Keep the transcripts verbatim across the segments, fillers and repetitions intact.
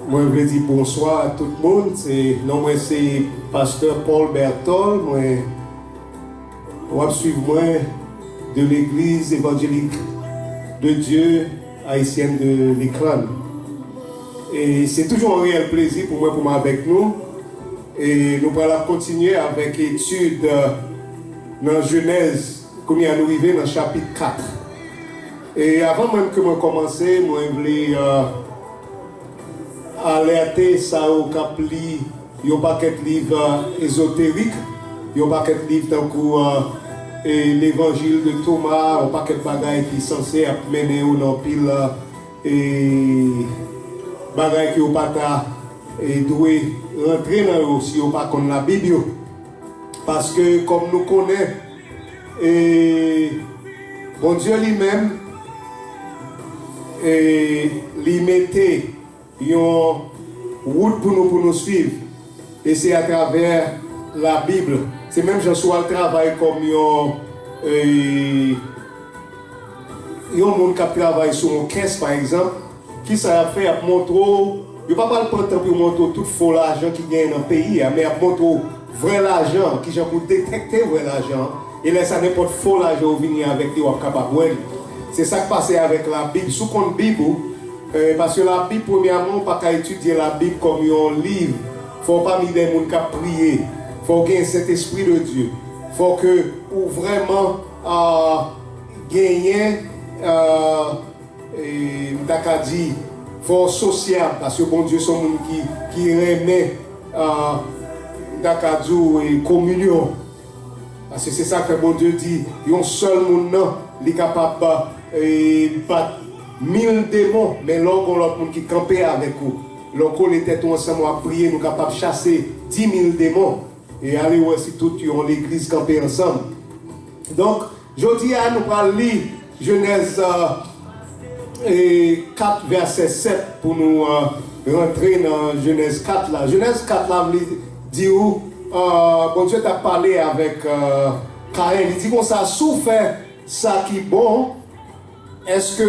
Mwen vle di bonswa a tout moun. Se, non mwen se Pastè Paul Bertol. Mwen, w ap swiv mwen de Legliz Evanjelik de Dye Ayisyèn de Likrann. E se toujou yon reyèl plezi pou mwen pou m avèk nou. E nou pral ap kontinye avèk etid, euh, nan Jenèz. Kounye a nou rive nan chapit kat. E avan menm ke mwen kòmanse, mwen vle, euh, alète sa yo k ap li yon pakèt liv, euh, ezoterik, yon pakèt liv tankou, euh, e, Levanjil de Toma, yon pakèt bagay ki sanse ap mennen yo nan pil, euh, e, bagay ke yo pa ta, e, dwe rantre nan yo si yo pa konn Labib yo. Paske, kòm nou konnen, e, Bondye li menm, e, li mete yon wout pou nou, pou nou swiv. E se atravè Labib. Se menm jan si w al travay kòm yon, e, yon moun k ap travay sou yon kès, pa egzanp, kisa y ap fè? Y ap montre w, yo pa pral pran tan pou yo montre w tout fo lajan ki genyen nan peyi a, men y ap montre w vrè lajan, kijan pou detekte vrè lajan an. E lè sa, nenpòt fo lajan ou vini avèk li, w ap kapab wè li. Se sa k pase avèk Labib. Si w konn Bib ou, e, paske Labib, premyèman, ou pa ka etidye Labib kòm yon liv. Fò w pami de moun k ap priye. Fò w gen Sentespri de Dye. Fò ke ou vrèman, a, genyen, a, e, m ta ka di, fò w sosyab, paske Bondye se yon moun ki, ki renmen, a, m ta ka di w, e, kominyon. Paske se sa k fè Bondye di, yon sèl moun nan, li kapab, e, bat mil demon, men lè w gen lòt moun ki kanpe avèk ou, lè w kole tèt ou ansanm, w ap priye, nou kapab chase dis mil demon. E ale wè si tout yon legliz kanpe ansanm. Donk, jodi a, nou pral li Jenèz, euh, e kat, vèsè sèt pou nou, euh, rantre nan Jenèz kat la. Jenèz kat la vle di ou, euh, Bondye t ap pale avèk, euh, Kayen. Li di konsa, si w fè sa ki bon, èske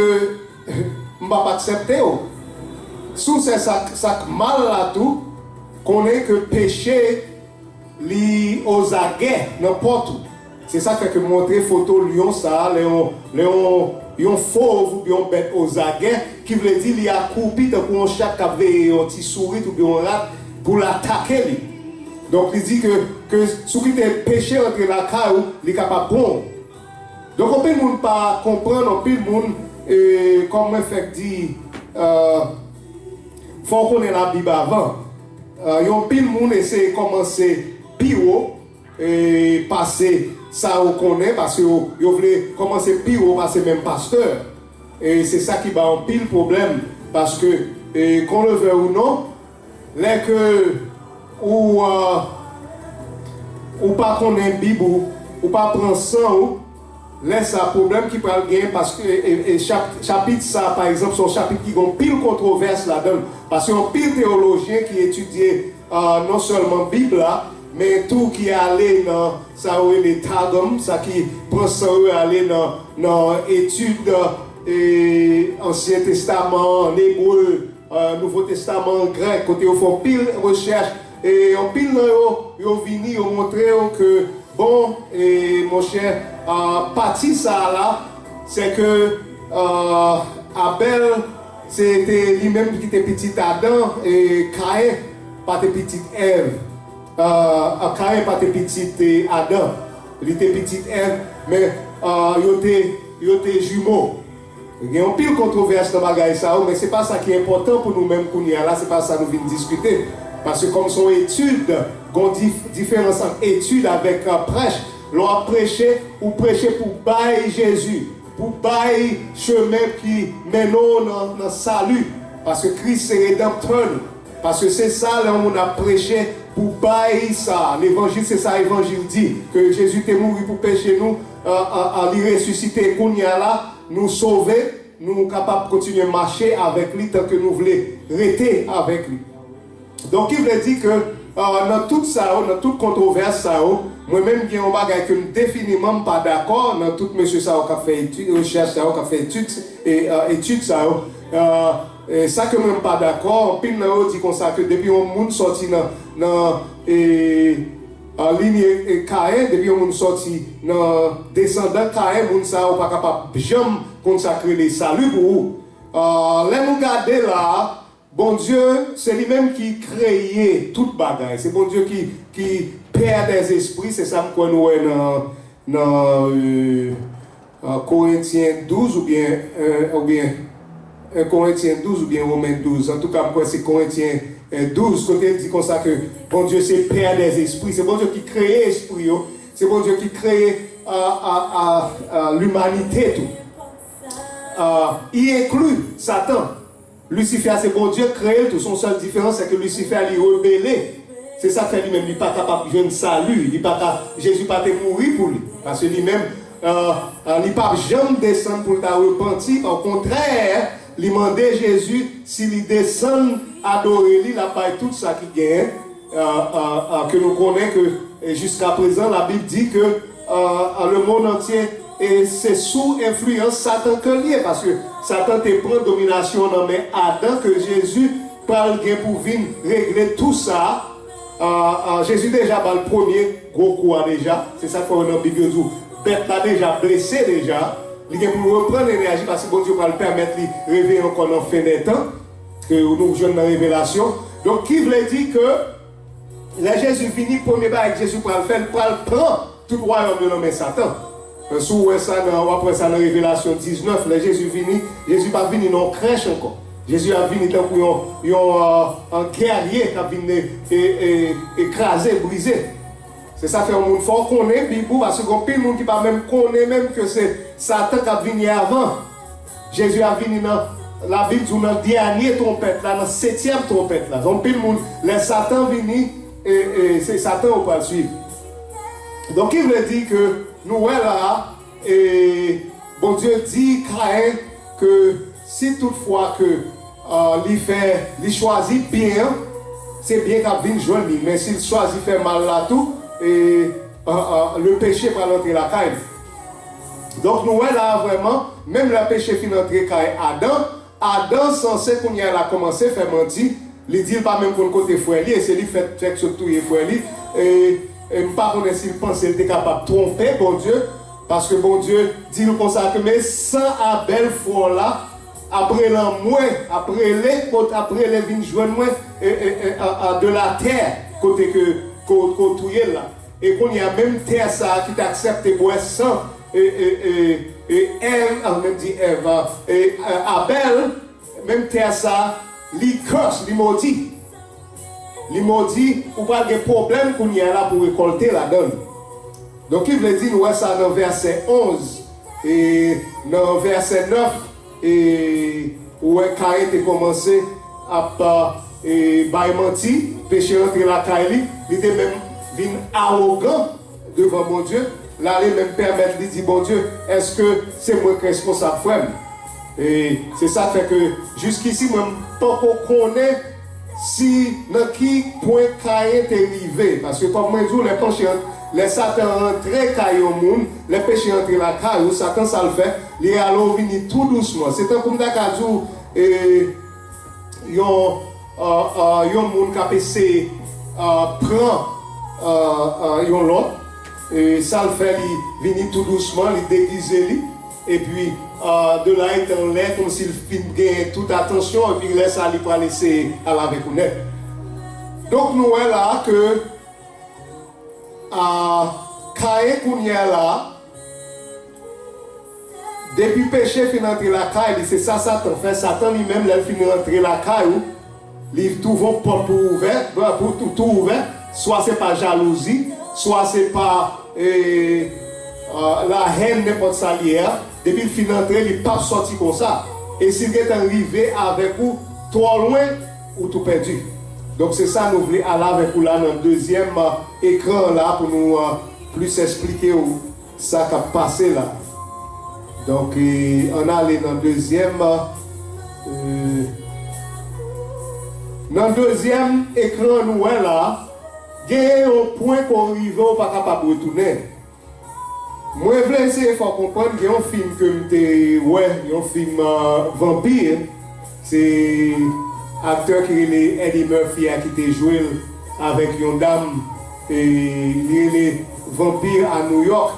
m p ap aksepte w? Si w fè sa, sa k mal la tou, konnen ke peche li ozagè nan pòt ou. Se sa k fè ke m montre foto lyon sa a, lè yon, lè yon, yon fov oubyen yon bèt ozagè, ki vle di li akwoupi tankou yon chat k ap veye yon ti sourit oubyen yon rat pou l atake li. Donk, li di ke, ke si w kite peche rantre lakay ou, li kapab pran w. Donk, anpil moun pa konprann, anpil moun, e, kòm mwen fèk di, e, fò w konnen Labib avan. E, yon pil moun eseye kòmanse pi wo, e, pase sa yo konnen, paske yo, yo vle kòmanse pi wo pase menm pastè. E se sa ki ba anpil pwoblèm, paske, e, qu'on le veuille ou non, lè ke ou, euh, ou pa konnen Bib ou, ou pa pran san ou, lè sa pwoblèm ki pral genyen, paske, e, e, chap-, chapit sa, pa egzanp, se yon chapit ki gen anpil kontwovès ladan l. Paske anpil teyolojyen ki etidye, euh, non sèlman Bib la, men tou ki ale nan sa yo rele Targum, sa ki pran san yo ale nan, nan etid, e, Ansyen Testaman an, an ebre, e, Nouvo Testaman an grèk, kote yo fè anpil rechèch, e anpil nan yo, yo vini, yo montre yo ke, bon, e, monchè, a, pati sa a la, se ke, a, Abèl, se te li menm ki te pitit Adan, e Kayen pa te pitit Èv. A, a, Kayen pa te pitit, e, Adan, li te pitit Èv, men, a, yo te, yo te jimo. Gen anpil kontwovès nan bagay sa yo, men se pa sa ki enpòtan pou nou menm kounye a la, se pa sa nou vin diskite. Paske kòm se yon etid, gon dif-, diferans ant etid avèk, a, prèch. Lè w ap preche, ou preche pou bay Jezi, pou bay chemen ki mennen w nan, nan sali. Paske Kris se redanptè nou. Paske se sa, lè yon moun ap preche pou bay sa. Levanjil, se sa evanjil di, ke Jezi te mouri pou peche nou, a, a, a, li resisite. Kounye a la, nou sove, nou kapab kontinye mache avèk li tanke nou vle rete avèk li. Donk, ki vle di ke, a, nan tout sa yo, nan tout kontwovès sa yo, mwen menm gen yon bagay ke m definiman m pa dakò nan tout mesye sa yo k ap fè etid, rechèch sa yo, k ap fè etid, e, a, etid sa yo. A, E sa ke mwen m pa dakò, anpil nan yo di konsa ke depi yon moun sòti nan, nan, e, a, linye, e, Kayen, depi yon moun sòti nan desandan Kayen, moun sa yo pa kapab janm konn sa k rele sali pou ou. A, lè nou gade la, Bondye, se li menm ki kreye tout bagay. Se Bondye ki, ki Père des esprits, se sa m kwè nou wè nan, nan, e, a, Korentyen douz oubyen, e, oubyen, e, Korentyen douz oubyen Women douz. Antouka, m kwè se Korentyen, e, douz, kote l di konsa ke Bondye se Père des esprits. Se Bondye ki kreye espri yo. Se Bondye ki kreye, a, a, a, a, limanite tou. A, i enkli Satan. Lisifè se Bondye k kreye l tou. Se yon sèl diferans, se ke Lisifè li rebele. Se sa k fè li menm li pa kapab jwenn sali. Li pa ka, Jezi pa te mouri pou li. Paske li menm, e, e, li p ap janm desann pou l ta repanti. Okontrè, li mande Jezi si li desann adore li, l ap bay tout sa ki genyen. A, a, a, ke nou konnen ke, e, jiskaprezan, Labib di ke, a, a, le monde entier, e, se sou enfliyans Satan ke l ye, paske Satan te pran dominasyon nan men Adan, ke Jezi pral gen pou vin regle tou sa. A, a, Jezi deja ba l premye gwo kou a deja. Se sa k fè w nan Bib yo di w, bèt la deja blese deja. Li gen pou l reprann enèji, paske Bondye pral pèmèt li reveye ankò nan fen dè tan. Ke nou jwenn nan Revelasyon. Donk, ki vle di ke lè Jezi vini, premye bagay Jezi pral fè, l pral pran tout wayòm yo nan men Satan. Si w wè sa nan, w ap wè sa nan Revelasyon diznèf, lè Jezi vini, Jezi p ap vini nan yon krèch ankò. Jezi ap vini tankou yon, yon, e, yon gèrye k ap vin e, e, e, e kraze, brize. Se sa fè yon moun fò konnen Bib ou, paske gen anpil moun ki pa menm konnen menm ke se Satan k ap vini avan. Jezi ap vini nan, Labib di w nan dènye twonpèt la, nan setyèm twonpèt la. Gen anpil moun, lè Satan vini, e, e, se Satan yo pral swiv. Donk, ki vle di ke nou wè la, e, Bondye di Kayen ke si toutfwa ke, a, li fè, li chwazi byen an, se byen k ap vin jwenn li. Men si l chwazi fè mal la tou, e, a, a, le péché pral antre lakay li. Donk, nou wè la a vrèman, menm lè peche fin antre kay Adan, Adan sanse kounye a l a kòmanse fè manti. Li di l pa menm konn kote frè l ye, e se li fèk, fèk sot touye frè li. E, e m pa konnen si l panse l te kapab twonpe Bondye, paske Bondye di l konsa ke, men san Abèl frè w la, ap rele mwen, ap rele kot, ap rele vin jwenn mwen, e, e, e, a, a, de la tè, kote ke, ke, ke w touye l la. E kounye a, menm tè sa a ki t aksepte bwè san, e, e, e, e, Èv, a, menm di Èv, a, e, e, Abèl, menm tè sa a, li curse, li modi. Li modi, ou pral gen pwoblèm kounye a la pou rekòlte ladan l. Donk, ki vle di, nou wè sa nan vèsè onz, e nan vèsè nèf, e ou wè Kayen te kòmanse ap, e, bay manti, peche rantre lakay li, li te menm vin awogan devan Bondye, l ale menm pèmèt li di Bondye, èske se mwen k reskonsab frè m? E se sa k fè ke jiskisi mwen m poko konnen si nan ki pwen Kayen te rive, paske kòm mwen di w, lè panche ant, lè Satan rantre kay yon moun, lè peche rantre lakay ou, Satan sa l fè, li rale w vini tou dousman. Se tankou m ta ka di w, e, yon, e, e, yon moun k ap eseye, e, pran, e, e, yon lòt, e, sa l fè, li vini tou dousman, li degize li, epi, e, de la etan lè kòmsi l fin genyen tout atansyon, epi lè sa li pral eseye al avèk ou nèt. Donk, nou wè la ke, a, Kayen kounye a la, depi peche fin antre lakay li, se sa Satan fè. Satan li menm, lè l fin rantre lakay ou, li twouve yon pòt pou ouvè, pou tou, tou ouvè, swa se pa jalouzi, swa se pa, e, e, lahèn, nenpòt sa li ye a. Depi l fin antre, li p ap sòti konsa. E si l gentan rive avèk ou twò lwen, ou tou pèdi. Donk, se sa nou vle al avèk ou la nan dezyèm, e, ekran an la pou nou, e, plis eksplike w sa k ap pase la. Donk, e, ann ale nan dezyèm, e, nan dezyèm ekran nou wè la, genyen yon pwen ke w rive, w pa kapab retounen. Mwen vle eseye fè w konprann, gen yon fim ke m te wè, yon fim, e, vanpi, Se aktè ki rele Eddie Murphy a ki te jwe l avèk yon dam, e, li rele Vampire à New York.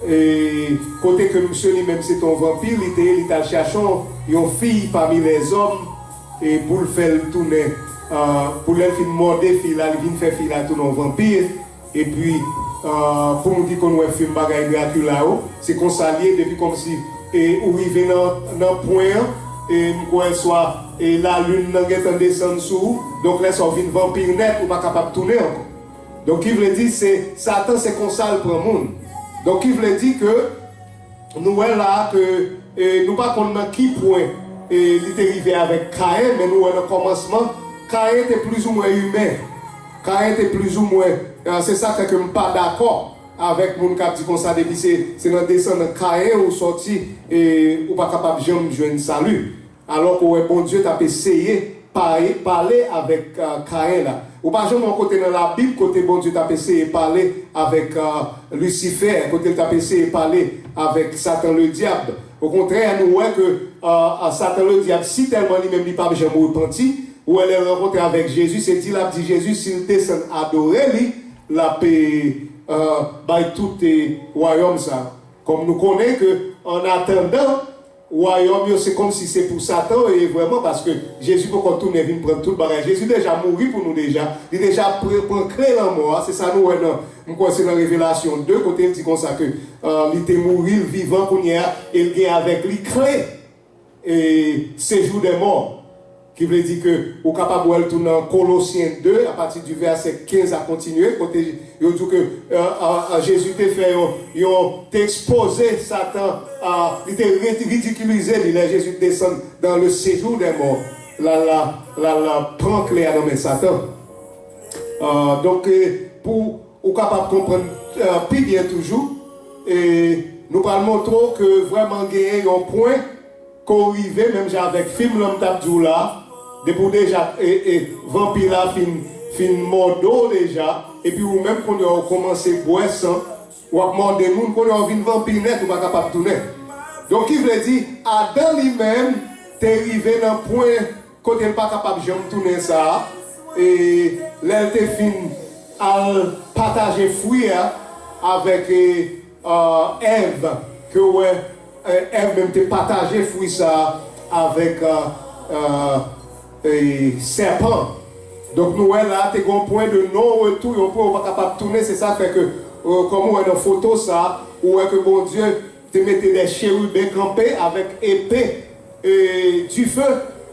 E, kote ke misye li menm se te yon vanpi, li te ye, li t al chache yon, yon fi pami lèzòm, e, pou l fè l tounen, ah, pou lè l fin mòde fi la, li vin fè fi la tounen yon vanpi. Epi, ah, pou moun ki konn wè fim bagay Dracula yo, se konsa l ye, depi kòmsi, e, ou rive nan, nan pwen an, e, m kwè swa, e, lalin nan gentan desann sou ou, donk lè sa w vin vanpi nèt, ou pa kapab tounen ankò. Donk ki vle di se Satan, se konsa l pran moun. Donk ki vle di ke nou wè la ke, e, nou pa konn nan ki pwen, e, li te rive avèk Kayen, men nou wè nan kòmansman, Kayen te plizoumwen imen. Kayen te plizoumwen, e, se sa fè ke m pa dakò avèk moun k ap di konsa depi se, se nan desandan Kayen ou sòti, e, ou pa kapab janm jwenn sali. Alò ke w wè Bondye t ap eseye pa-, pale avèk, ah, Kayen la. Ou pa janm wè yon kote nan Labib kote Bondye t ap eseye pale avèk, ah, Lisifè, kote l t ap eseye pale avèk Satan Ledyab. Okontrè, nou wè ke, ah, ah, Satan Ledyab, si tèlman li menm li p ap janm repanti, ou wè lè l rankontre avèk Jezi, se di l ap di Jezi si l desann adore li, l ap, e, ah, bay tout, e, wayòm sa. Kòm nou konnen ke, annatandan, wayòm yo, se kòmsi se pou Satan yo ye vrèman, paske Jezi poko tounen vin pran tout bagay. Jezi deja mouri pou nou deja. Li deja pre-, pran kle lanmò a. Se sa nou wè nan, m kwè se nan Revelasyon de, kote l di konsa ke, ah, li te mouri, l vivan kounye a, e l gen avèk li kle, e, séjour des morts. Ki vle di ke ou kapab wè l tou nan Kolosyen de, apati di vèsè kenz a kontinye, kote yo di ke, euh, euh, euh, Jezi te fè yon, yon, te ekspoze Satan, euh, li te ri-, ridikilize li lè Jezi desann dans le séjour des morts. L al, l al, l al pran kle a nan men Satan. Euh, donk, euh, pou ou kapab konprann, euh, pi byen toujou, e nou pral montre w ke vrèman genyen yon pwen ke w rive, menm jan avèk fim lan m t ap di w la, depi w deja, e, e, vanpi la fin, fin mòde w deja, epi ou menm kounye a w kòmanse bwè san, w ap mòde moun, kounye a w vin vanpi nèt, ou pa kapab tounen. Donk, ki vle di, Adan li menm te rive nan pwen kote l pa kapab janm tounen sa a, e lè l te fin al pataje fwi a avèk, e, euh, Èv, ke w wè, euh, Èv menm te pataje fwi sa a avèk, euh, euh, e, sèpan. Donk, nou wè la, te gen yon pwen de non retou, yon pwen ou pa kapab tounen. Se sa fè ke, euh, kòm ou wè nan foto sa a, ou wè ke Bondye te mete de cheriben kanpe avèk epe, e, dife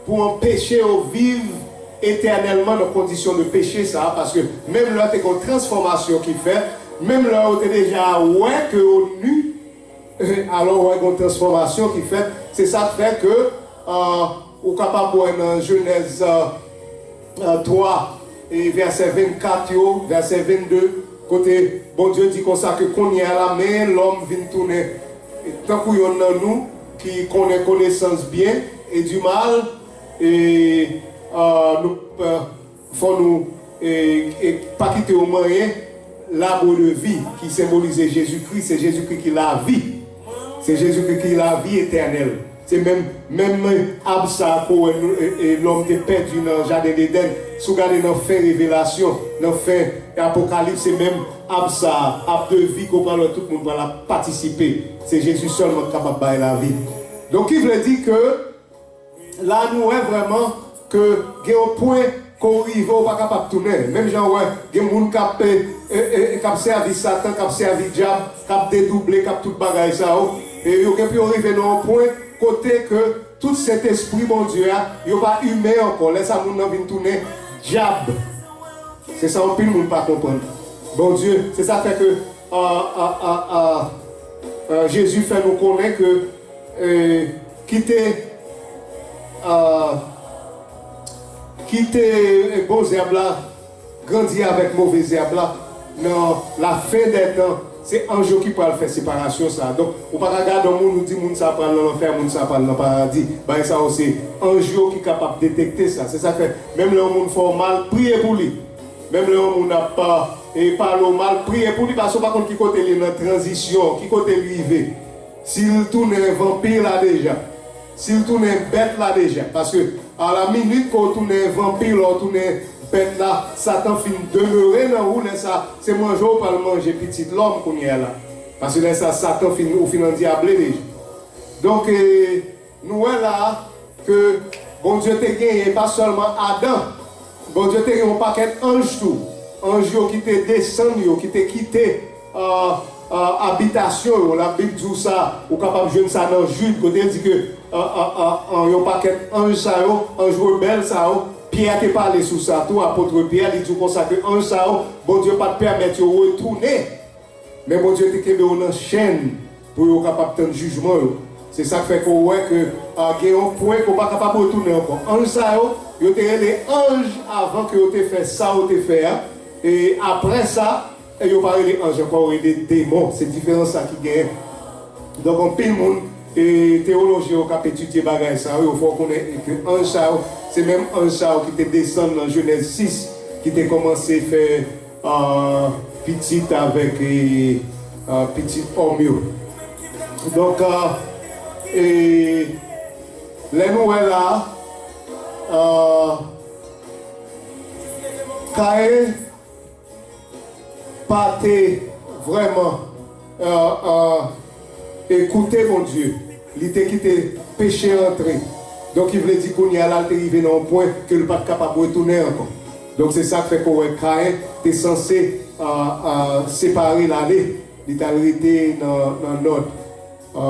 pou anpeche yo viv etènèlman nan kondisyon de peche sa a, paske menm lè te gen yon transfòmasyon ki fèt, menm lè yo te deja wè ke yo ni, alò, wè, gen yon transfòmasyon ki fèt. Se sa k fè ke, euh, ou kapab wè nan Jenèz, euh, euh, twa, e vèsè vennkat yo, vèsè vennde, kote Bondye di konsa ke kounye a la, men lòm vin tounen tankou yonn nan nou ki konnen konesans byen e di mal, e, euh, nou, euh, fò nou, e, e, pa kite yo manyen l'arbre de vie ki senbolize Jezikri, se Jezikri ki lavi. Se Jezikri ki lavi etènèl. Se menm, menm ab sa a ke w wè nou, e, e, lòm te pèdi nan jaden Edenn. Si w gade nan fen Revelasyon, nan fen Apokalips, se menm ab sa a, ab de vi ke w pral wè tout moun pral ap patisipe. Se Jezi sèlman ki kapab bay lavi. Donk, ki vle di ke la nou wè vrèman ke gen yon pwen ke w rive, w pa kapab tounen. Menm jan w wè, gen moun k ap, e, e, e, k ap sèvi Satan, k ap sèvi dyab, k ap dedouble, k ap tout bagay sa yo. E yo gen pou yo rive nan yon pwen kote ke tout Sentespri Bondye a, yo pa imen ankò. Lè sa moun nan vin tounen dyab. Se sa anpil moun pa konprann. Bondye, se sa fè ke, a, a, a, a, a, Jezi fè nou konnen ke, e, kite, a, kite, e, bon zèb la grandi avèk move zèb la. Nan lafen dè tan, se anj yo ki pral fè separasyon sa a. Donk, ou pa ka gade yon moun, ou di moun sa pral nan lanfè, moun sa pral nan paradi. Bagay sa yo, se anj yo ki kapab detekte sa. Se sa k fè, menm lè yon moun fè w mal, priye pou li. Menm lè yon moun ap, e, pale w mal, priye pou li, paske w pa konn ki kote li nan tranzisyon, ki kote li rive. Si l tounen vanpi la deja, Si l tounen bèt la deja. Paske a la minit ke w tounen vanpi, lè w tounen bèt la, Satan fin demere nan ou, lè sa, se manje w pral manje pitit lòm kounye a la. Paske lè sa, Satan fin, ou fin andyable deja. Donk, e, nou wè la ke Bondye te genyen, pa sèlman Adan, Bondye te gen yon pakèt anj tou. Anj yo ki te desann yo, ki te kite, a, a, abitasyon yo. Labib di w sa, ou kapab jwenn sa nan Jid, kote l di ke, a, a, a, a, yon pakèt anj sa yo, anj rebèl sa yo, Pyè te pale sou sa tou, apot Pyè, li di w konsa ke anj sa yo, Bondye pa t pèmèt yo retounen. Men Bondye te kenbe yo nan chenn pou yo kapab tann jijman yo. Se sa k fè ke w wè ke, a, gen yon pwen ke w pa kapab retounen ankò. Anj sa yo, yo te rele anj avan ke yo te fè sa yo te fè a. E apre sa, e yo pa rele anj ankò, yo rele demon. Se diferans sa ki genyen. Donk, anpil moun, e teyolojyen yo k ap etidye bagay sa yo, yo fè w konnen ke anj sa yo, se menm anj sa yo ki te desann nan Jenèz sis, ki te kòmanse fè a, pitit avèk, e, a, pitit òm yo. Donk, a, e, lè nou wè la, a, Kayen pa te vrèman, a, a, e koute Bondye. Li te kite peche rantre. Donk, ki vle di kounye a la, l te rive nan yon pwen ke l pa t kapab retounen ankò. Donk, se sa k fè ke w wè Kayen te sanse, a, a, separe l ale. Li t al rete nan, nan Nòd, a,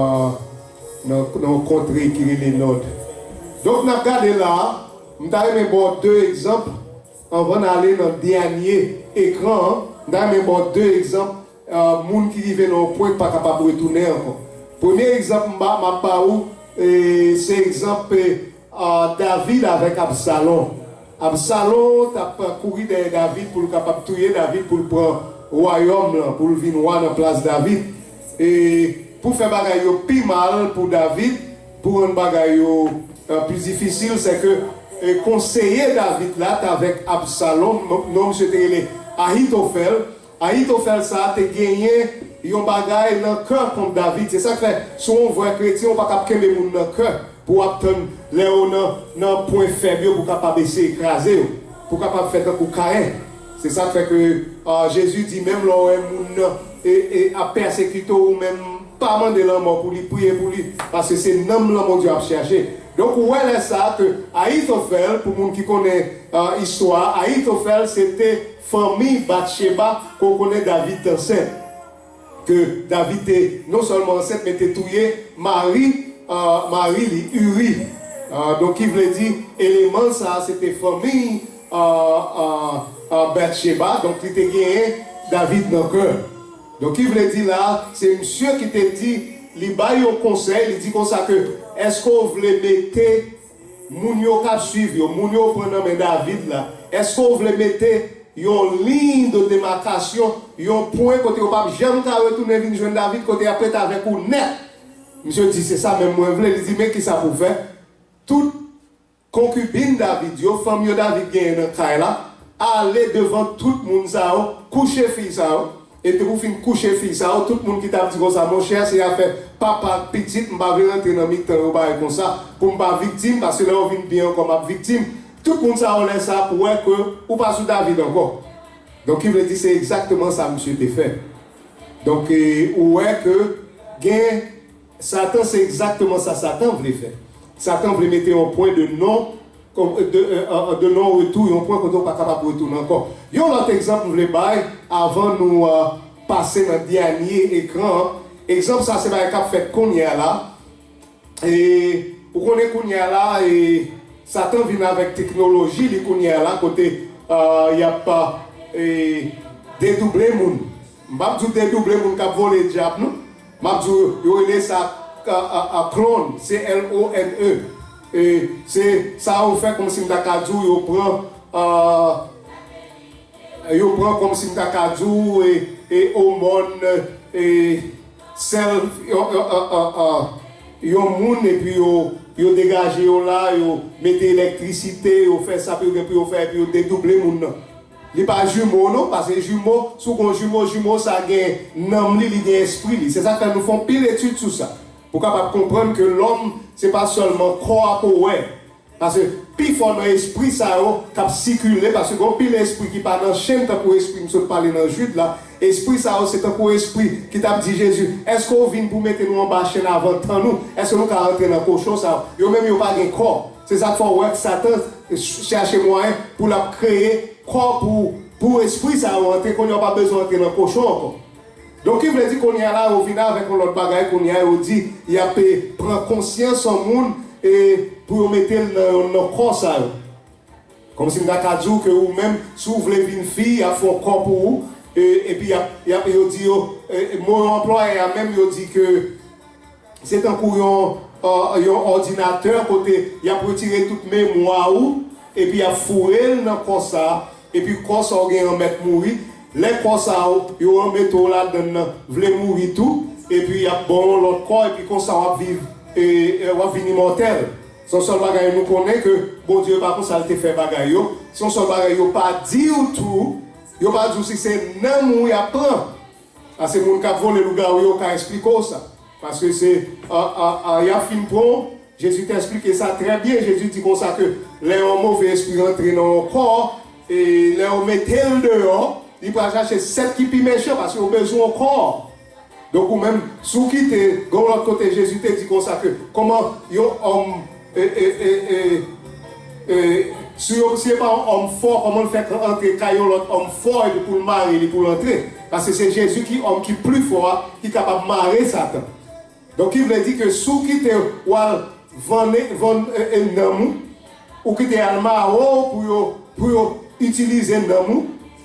nan, nan yon kontre ki rele Nòd. Donk, n ap gade la, m ta renmen ba w de egzanp, anvan n ale nan dènye ekran an, m ta renmen ba w de egzanp, a, moun ki rive nan yon pwen k pa kapab retounen ankò. Premye egzanp m ba, m ap ba ou, e, se egzanp, e, a, David avèk Absalon. Absalon t ap kouri dèyè David pou l kapab touye David, pou l pran wayòm lan, pou l vin wa nan plas David. E pou fè bagay yo pi mal pou David, pou rann bagay yo, e, pi difisil, se ke, e, konseye David la t avèk Absalon, non, non misye te rele Ahitofèl. Ahitofèl sa a te genyen yon bagay nan kè kont David. Se sa k fè, si w yon vrè kretyen, ou pa t ap kenbe moun nan kè pou w ap tann lè yo nan, nan pwen fèb yo pou w kapab eseye kraze yo, pou w kapab fè tankou Kayen. Se sa k fè ke, a, Jezi di, menm lè w wè moun nan, e, e, ap pèsekite w, ou menm pa mande lanmò pou li, priye pou li, paske se nanm lan Bondye ap chèche. Donk, ou wè lè sa a ke Ahitofèl, pou moun ki konnen, a, istwa a, Ahitofèl se te fanmi Batcheba, ke w konnen David t ansent. Ke David te non sèlman ansent, men te touye mari, a, mari li, Uri. A, donk, ki vle di, eleman sa a, se te fanmi, a, a, a, Batcheba. Donk, li te genyen David nan kè. Donk, ki vle di la, se misye ki te di, li bay yon konsèy, li di konsa ke, èske w vle mete moun yo k ap swiv yo, moun yo pran nan men David la, èske w vle mete yon liy de demakasyon, yon pwen kote yo p ap janm ka retounen vin jwenn David, kote y ap ret avèk ou nèt? Misye di, se sa menm mwen vle. Li di, men kisa pou w fè? Tout konkibin David yo, fanm yo David genyen nan kay la, ale devan tout moun sa yo, kouche fi sa yo. E depi w fin kouche fi sa yo, tout moun ki t ap di konsa, monchè, se afè papa ak pitit, m pa vle rantre nan mitan yo, bagay konsa, pou m pa viktim, paske lè yo vin byen ankò, m ap viktim. Tout moun sa yo, lè sa a, pou wè ke ou pa sou David ankò. Donk, ki vle di, se egzakteman sa misye te fè. Donk, e, ou wè ke gen Satan, se egzakteman sa Satan vle fè. Satan vle mete yon pwen de non, de, e, e, de non retou, yon pwen kote w pa kapab retounen ankò. Yon lòt egzanp m vle bay avan nou, e, pase nan dènye ekran an. Egzanp sa, se bagay k ap fèt kounye a la. E, ou konnen kounye a la, e, Satan vin avèk teknoloji li kounye a la, kote, e, y ap, e, dedouble moun. M p ap di w dedouble moun k ap vole dyab, non. M ap di w, yo rele sa, a, a, a, clone, C L O N E. E se sa yo fè kòmsi m ta ka di w, yo pran, a, yo pran kòmsi m ta ka di w, e, e omòn, e sèl, yo, yo, a, a, a, yon moun, epi yo, yo degaje yo la, yo mete elektrisite, yo fè sa pou yo gen pou yo fè, epi yo dedouble moun nan. Li pa jimo non, paske jimo, si w gen yon jimo, jimo sa gen nanm li, li gen espri li. Se sa k fè nou fè anpil etid sou sa. Pou w kapab konprann ke lòm, se pa sèlman kò a pou w wè. Paske pifò nan espri sa yo k ap sikile, paske gen anpil espri ki pa nan chenn, tankou espri m sot pale nan Jid la. Espri sa yo se tankou espri ki t ap di Jezi, èske w vin pou mete nou anba chenn avan tan nou? Èske nou ka rantre nan kochon sa yo? Yo menm yo pa gen kò. Se sa k fè w wè Satan ch- chache mwayen pou l ap kreye kò pou, pou espri sa yo antre. Kounye a w pa bezwen antre nan kochon ankò. Donk, ki vle di kounye a la, yo vin avèk yon lòt bagay, kounye a, yo di, y ap, eh, pran konsyans yon moun, eh, pou yo mete l nan yon nan kò sa yo. Kòmsi m ta ka di w ke ou menm, si w vle vin fi, y ap fè yon kò pou ou, eh, epi y ap, y ap, yo di yo, eh, mo yo anplwaye a menm, yo di ke se tankou yon, eh, yon òdinatè kote y ap retire tout memwa ou, epi y ap foure l nan kò sa, epi kò sa w gen an mèt mouri. Lè kò sa w, yo mete w ladann nan, vle mouri tou, epi y ap ba w yon lòt kò, epi konsa w ap viv, e, e, w ap vin imòtèl. Se yon sèl bagay nou konnen ke Bondye pa konsa l te fè bagay yo. Se yon sèl bagay yo pa di w tou, yo pa di w si se nanm ou y ap pran. Paske moun k ap vole lougawou yo ka esplike w sa. Paske se, a, a, a, y ap fin pran w. Jezi te esplike sa trè byen. Jezi di konsa ke lè yon move espri rantre nan yon kò, e lè yo mete l deyò, li pral chache sèt ki pi mechan, paske yo bezwen yon kò. Donk, ou menm, si w kite, gen yon lòt kote, Jezi te di konsa ke kòman yon òm, e, e, e, e, e, si yo, si e pa yon òm fò, kòman l fè antre kay yon lòt òm fò epi pou l mare li, pou l antre? Paske se Jezi ki òm ki pli fò a, ki kapab mare Satan. Donk, ki vle di ke si w kite w al vann, vann, e, e, nanm ou, ou kite al mare w pou yo, pou yo itilize nanm ou,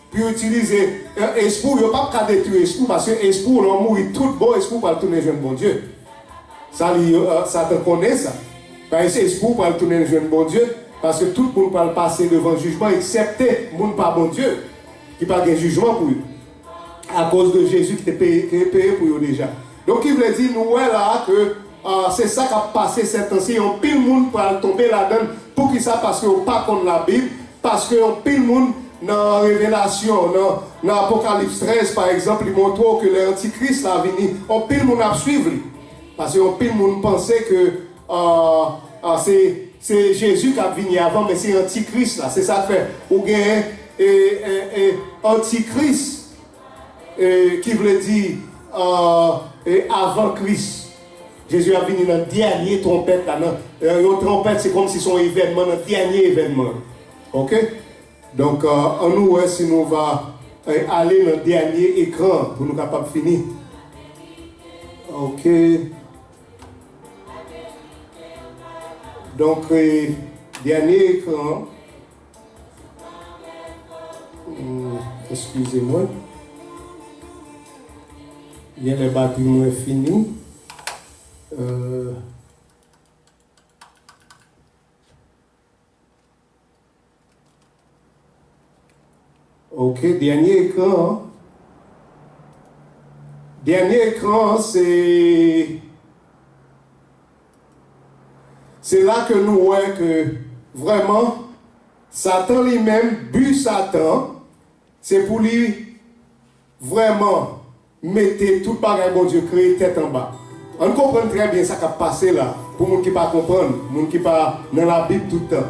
pou yo itilize, e, espri w, yo p ap ka detwi espri w, paske espri w, lè w mouri tout bon, espri w pral tounen jwenn Bondye. Sa li, e, Satan konnen sa. Paske espri w pral tounen jwenn Bondye, paske tout moun pral pase devan jijman, eksepte moun pa Bondye, ki pa gen jijman pou yo. Akoz de Jezi ki te peye, ki te peye pou yo deja. Donk, ki vle di, nou wè la a ke, a, se sa k ap pase sètansi, anpil moun pral tonbe ladann. Poukisa? Paske yo pa konn Labib, paske anpil moun nan Revelasyon, nan, nan Apokalips trèz, pa egzanp, li montre w ke lè Antikris la vini, anpil moun ap swiv li. Paske anpil moun panse ke, a, a, se, se Jezi k ap vini avan, men se Antikris la. Se sa k fè ou genyen, e, e, e, Antikris, e, ki vle di, a, e, avan Kris. Jezi ap vini nan dènye twonpèt la. Nan, e, yon twonpèt, se kòmsi se yon evènman, nan dènye evènman. Oke? Donk, e, ann nou wè si nou va, e, ale nan dènye ekran pou nou kapab fini. Oke. Donk, e, dènye ekran. Hmm, eskize mwen. Genlè batri mwen fini. E, Ok, dènye ekran an. Dènye ekran an, se, se la ke nou wè ke vrèman, Satan li menm, bi Satan, se pou li vrèman mete tout bagay Bondye kreye tèt anba. Ann konprann trè byen sa k ap pase la, pou moun ki pa konprann, moun ki pa nan Labib tout tan.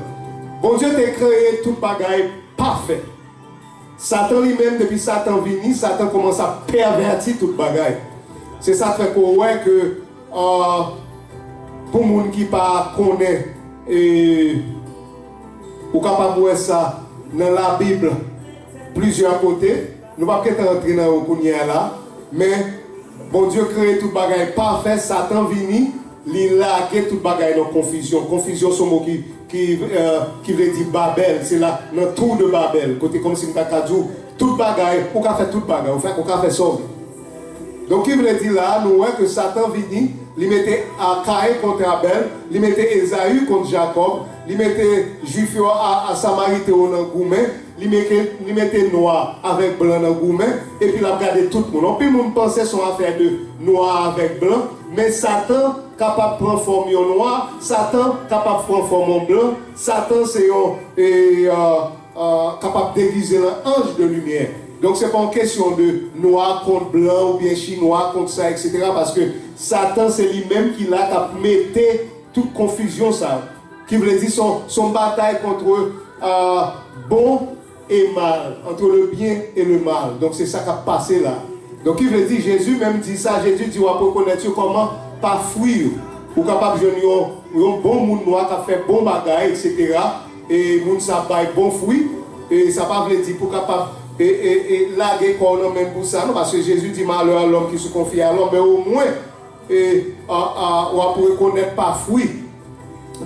Bondye te kreye tout bagay pafè. Satan li menm, depi Satan vini, Satan kòmanse ap pèvèti tout bagay. Se sa k fè ke w wè ke, a, pou moun ki pa konnen, e, ou kapab wè sa nan Labib plizyè kote. Nou p ap gentan antre nan yo kounye a la, men Bondye kreye tout bagay pafè, Satan vini, li lage tout bagay nan konfizyon. Konfizyon se yon mo ki, ki, e, ki vle di Babèl, se la, nan Tour de Babèl, kote kòmsi m ta ka di w, tout bagay, ou ka fè tout bagay, ou fè, ou ka fè sa w vle. Donk, ki vle di la, nou wè ke Satan vini, li mete a Kayen kont Abèl, li mete Ezayi kont Jakòb, li mete Jwif yo a, a Samariten yo nan goumen, li mete, li mete nwa avèk blan nan goumen, epi l ap gade tout moun. Anpil moun panse se yon afè de nwa avèk blan, men Satan kapab pran fòm yon nwa, Satan kapab pran fòm yon blan, Satan se yon, e, a, a, kapab degize l an anj de limyè. Donk, se pa yon kesyon de nwa kont blan oubyen chinwa kont sa, etsetera, paske Satan, se li menm ki la k ap mete tout konfizyon sa yo. Ki vle di, se yon, se yon batay kont, euh, bon e mal, entre le bien et le mal. Donk, se sa k ap pase la. Donk, ki vle di, Jezi menm di sa, Jezi di w ap rekonèt yo kòman? Pa fwi yo. Ou kapab jwenn yon, yon bon moun nwa k ap fè bon bagay, etsetera. E moun sa bay bon fwi. E sa pa vle di pou kapab e, e, e lage kò w nan men pou sa, non, paske Jezi di, malè a lòm ki sou konfye a lòm, men omwen, e, a, a, w ap rekonèt pa fwi.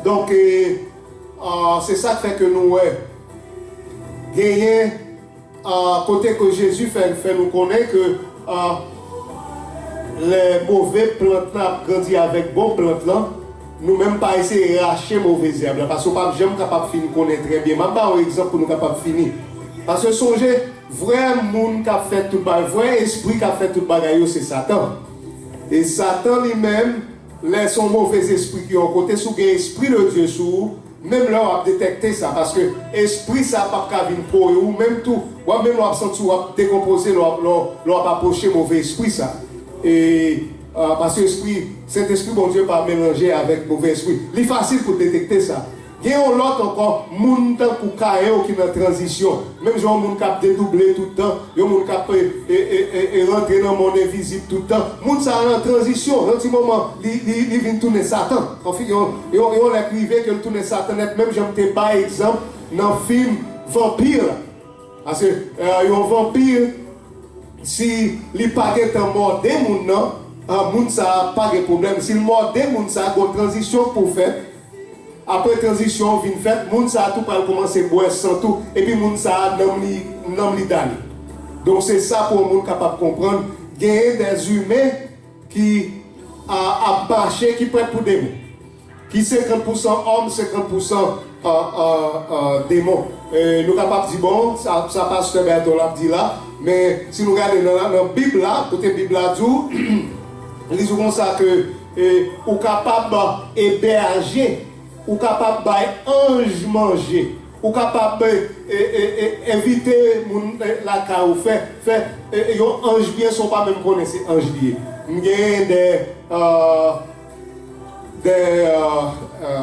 Donk, e, a, se sa k fè ke nou wè genyen, a, kote ke Jezi fè, fè nou konnen ke, a, lè move plant lan ap grandi avèk bon plant lan, nou menm pa eseye rache move zèb la, paske w p ap janm kapab fin konnen trè byen. M ap ba w yon egzanp pou nou kapab fini. Paske sonje, vrè moun k ap fè tout bagay, vrè espri k ap fè tout bagay yo, se Satan. E Satan li menm, lè se yon move espri ki yon kote, si w gen espri de Dye sou ou, menm lè w ap detèkte sa, paske espri sa p ap ka vin pwoye ou menm tou. W ap menm w ap santi w ap dekonpoze lè w ap, lè w, lè w ap apwoche move espri sa. E, a, paske espri, Sentespri Bondye pa melanje avèk move espri. Li fasil pou detèkte sa. Gen yon lòt ankò, moun tankou Kayen yo ki nan tranzisyon. Menm jan yon moun k ap dedouble tout tan, yon moun k ap, e, e, e, e, e rantre nan mond envizib tout tan. Moun sa a nan tranzisyon, nan ti moman, li, li, li vin tounen Satan. Anfen, yon, yon, yon lè k rive ke l tounen Satan nèt, menm jan m te bay egzanp nan fim vanpi la. Paske, e, yon vanpi, si li pa gentan mòde moun nan, a, moun sa a pa gen pwoblèm. Si l mòde moun sa a, gon tranzisyon k pou fèt. Apre tranzisyon an vin fèt, moun sa a tou pral kòmanse bwè san tou, epi moun sa a, nanm li, nanm li dale. Donk, se sa pou yon moun kapab konprann, genyen dèzimen ki, a, ap mache, ki prèt pou demon. Ki senkant pousan òm, senkant pousan, a, a, a, demon. E, nou kapab di, bon, sa, sa pastè Bertho l ap di la, men si nou gade nan, nan Bib la, kote Bib la di w, li di w konsa ke, e, ou kapab ebèje, ou kapab bay anj manje, ou kapab, e, e, e, e, envite moun, e, lakay ou, fè, fè, e, e, yon anj vyen san w pa menm konnen se anj li ye. M gen de, a, de, a, a,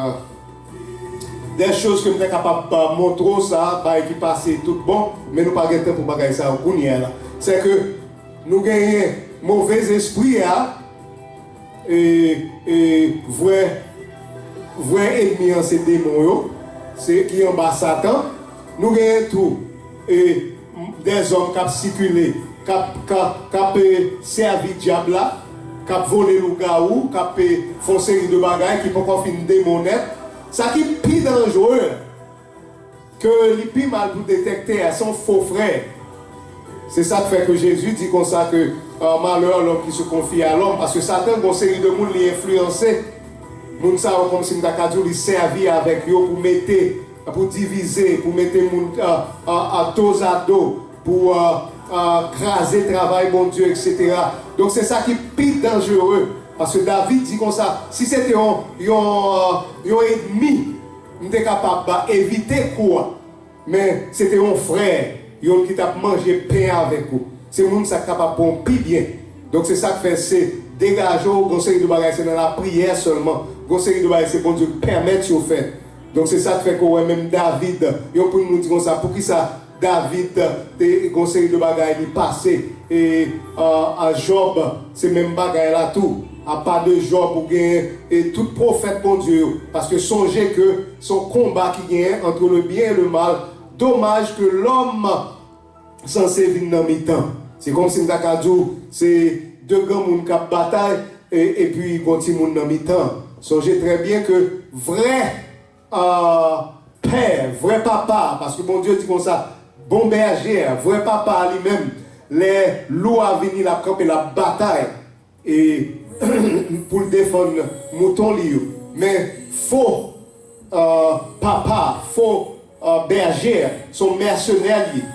de choz ke m te kapab, a, montre w sa, bagay ki pase tout bon, men nou pa gen tan pou bagay sa yo kounye a la. Se ke nou genyen move espri a, e, e, vrè, vrè ènmi an se demon yo, se ki anba Satan. Nou genyen tou, e, dèzòm k ap sikile, k ap, k ap, k ap, e, sèvi dyab la, k ap vole lougawou, k ap, e, fè yon seri de bagay ki poko fin demon nèt. Sa ki pi danjere, ke li pi mal pou detèkte a, se yon fo frè. Se sa k fè ke Jezi di konsa ke, a, malè a lòm ki se konfye a lòm, paske Satan gon seri de moun li enfliyanse. Moun sa yo, kòmsi m ta ka di w, li sèvi avèk yo pou mete, pou divize, pou mete moun, a, a, a, dozado, pou, a, a, kraze travay Bondye, etsetera. Donk, se sa ki pi danjere. Paske David di konsa, si se te yon, yon, a, yon ènmi, m te kapab evite kou a. Men, se te yon frè, youn ki t ap manje pen avèk ou. Se moun sa k kapab ba w pi byen. Donk, se sa k fè se degaje w, gon seri de bagay se nan lapriyè sèlman. Gon seri de bagay se Bondye k pèmèt yo fèt. Donk, se sa k fè ke w wè menm David, yo pou nou di konsa, poukisa David te gon seri de bagay li pase, e, a, a Jòb, se menm bagay la tou. Apa de Jòb, ou gen, e, tout pwofèt Bondye yo. Paske sonje ke se yon konba ki genyen entre le bien et le mal. Domaj ke lòm sanse vin nan mitan. Se kòmsi m ta ka di w, se de granmoun k ap batay, e, epi gon timoun nan mitan. Sonje trè byen ke vrè, a, pè, vrè papa, paske Bondye di konsa, bon bèje a, vrè papa a li menm, lè lou a vini, l ap kanpe, l ap batay, e, pou l defann mouton li yo. Men fo, a, papa, fo, a, bèje a, se yon mèsenè li ye.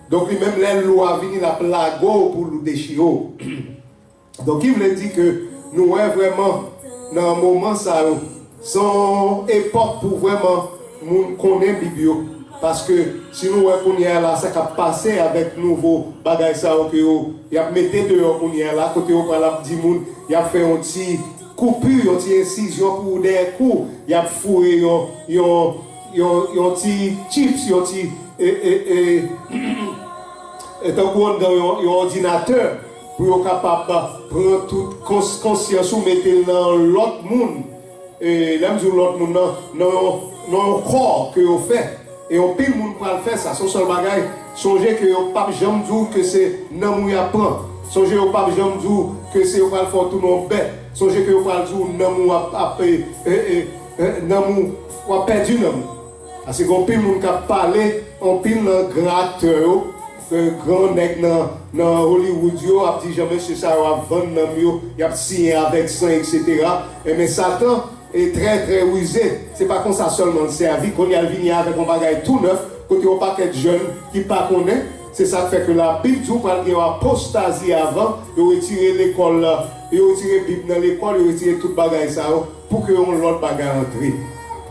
Donk, li menm, lè lou a vini, l ap lage w pou lou dechire w. Donk, ki vle di ke nou wè vrèman nan moman sa yo, se yon epòk pou vrèman moun konnen Bib yo. Paske si nou wè kounye a la sa k ap pase avèk nouvo bagay sa yo ke yo y ap mete deyò kounye a la, kote yo pral ap di moun, y ap fè yon ti koupi, yon ti ensizyon pou ou dèyè kou, y ap foure yon, yon, yon, yon ti chips, yon ti, e, e, e, e tankou anndan yon, yon òdinatè, pou yo kapab pran tout kons-, konsyans ou, mete l nan lòt moun. E lè m di w lòt moun nan, nan yon, nan yon kò ke yo fè, e yon pil moun pral fè sa, se yon sèl bagay. Sonje ke yo p ap janm di w ke se nanm ou y ap pran. Sonje yo p ap janm di w ke se yo pral fè w tounen yon bèt. Sonje ke yo pral di w nanm ou ap, ap, e, e, e, e, nanm ou, w ap pèdi nanm ou. Paske gen yon pil moun k ap pale, yon pil nan gran aktè yo, e, gran nèg nan, nan Hollywood yo ap di jan mesye sa yo ap vann nanm yo, y ap siyen avèk san, etsetera. Enben, Satan e trè, trè rize. Se pa konsa sèlman l sèvi. Kounye a l vini avèk yon bagay tou nèf, kote yon pakèt jèn ki pa konnen. Se sa k fè ke Labib di w pral gen yon apostazi avan. Yo retire lekòl, yo retire Bib nan lekòl, yo retire tout bagay sa yo pou ke yon lòt bagay antre.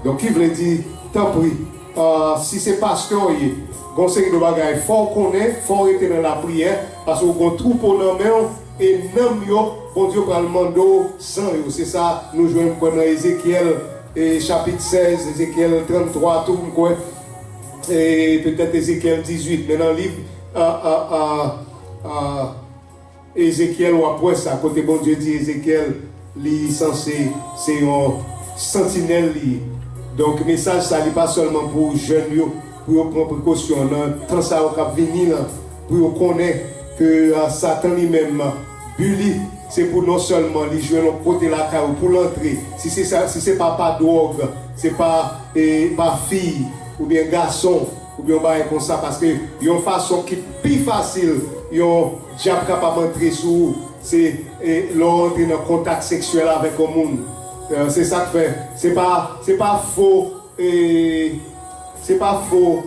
Donk, ki vle di, tanpri, ah, si se pastè w ye, gon seri de bagay, fò w konnen, fò w rete nan lapriyè, paske w gon twoupo nan men w, e nanm yo, Bondye pral mande w san yo. Se sa nou jwenn, m kwè, nan Ezekyèl, e chapit sèz, Ezekyèl tranntwa tou, m kwè, e petèt Ezekyèl dizuit, men nan liv, a, a, a, a, Ezekyèl, w ap wè sa, kote Bondye di Ezekyèl, li sanse se yon santinèl li ye. Donk, mesaj sa, li pa sèlman pou jèn yo, pou yo pran prekosyon nan tan sa yo k ap vini lan, pou yo konnen ke, a, Satan li menm, bi li, se pou non sèlman li jwenn yon kote lakay ou pou l antre, si se sa, si se pa pa dwòg, se pa, e, pa fi, oubyen gason, oubyen yon bagay konsa, paske yon fason ki pi fasil yon dyab kapab antre sou ou, se, e, lè w antre nan kontak seksyèl avèk yon moun. E, se sa k fè, se pa, se pa fo, e, se pa fo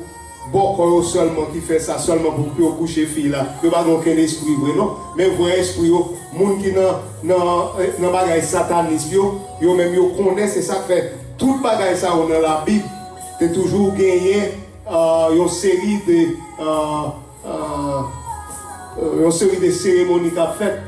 bòkò yo sèlman ki fè sa, sèlman pou, pou yo kouche fi la. Yo pa gen okenn espri vre, non. Men vrè espri yo, moun ki nan, nan, e, nan bagay satanis yo, yo menm yo konnen, se sa k fè tout bagay sa yo nan Labib te toujou genyen, ah, yon seri de, ah, ah, yon seri de seremoni k ap fèt,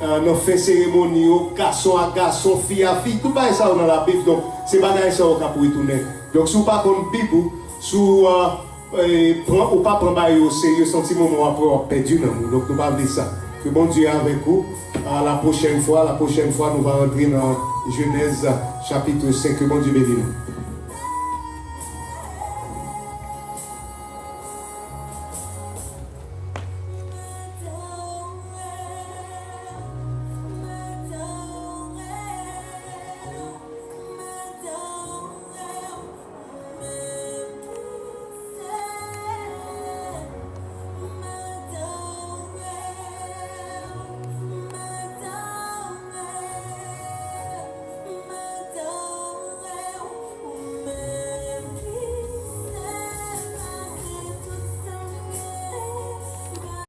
ah, nan fen seremoni yo, gason a gason, fi a fi, tout bagay sa yo nan Labib. Donk, se bagay sa yo k ap retounen. Donk, si w pa konn Bib ou, si w, ah, e, pran, ou pa pran bagay yo serye, se yon ti moman w ap wè w ap pèdi nanm ou. Donk, nou pa vle sa. Ke Bondye avèk ou. A la pwochèn fwa, la pwochèn fwa, nou va rantre nan Jenèz, chapit senk. Ke Bondye beni nou.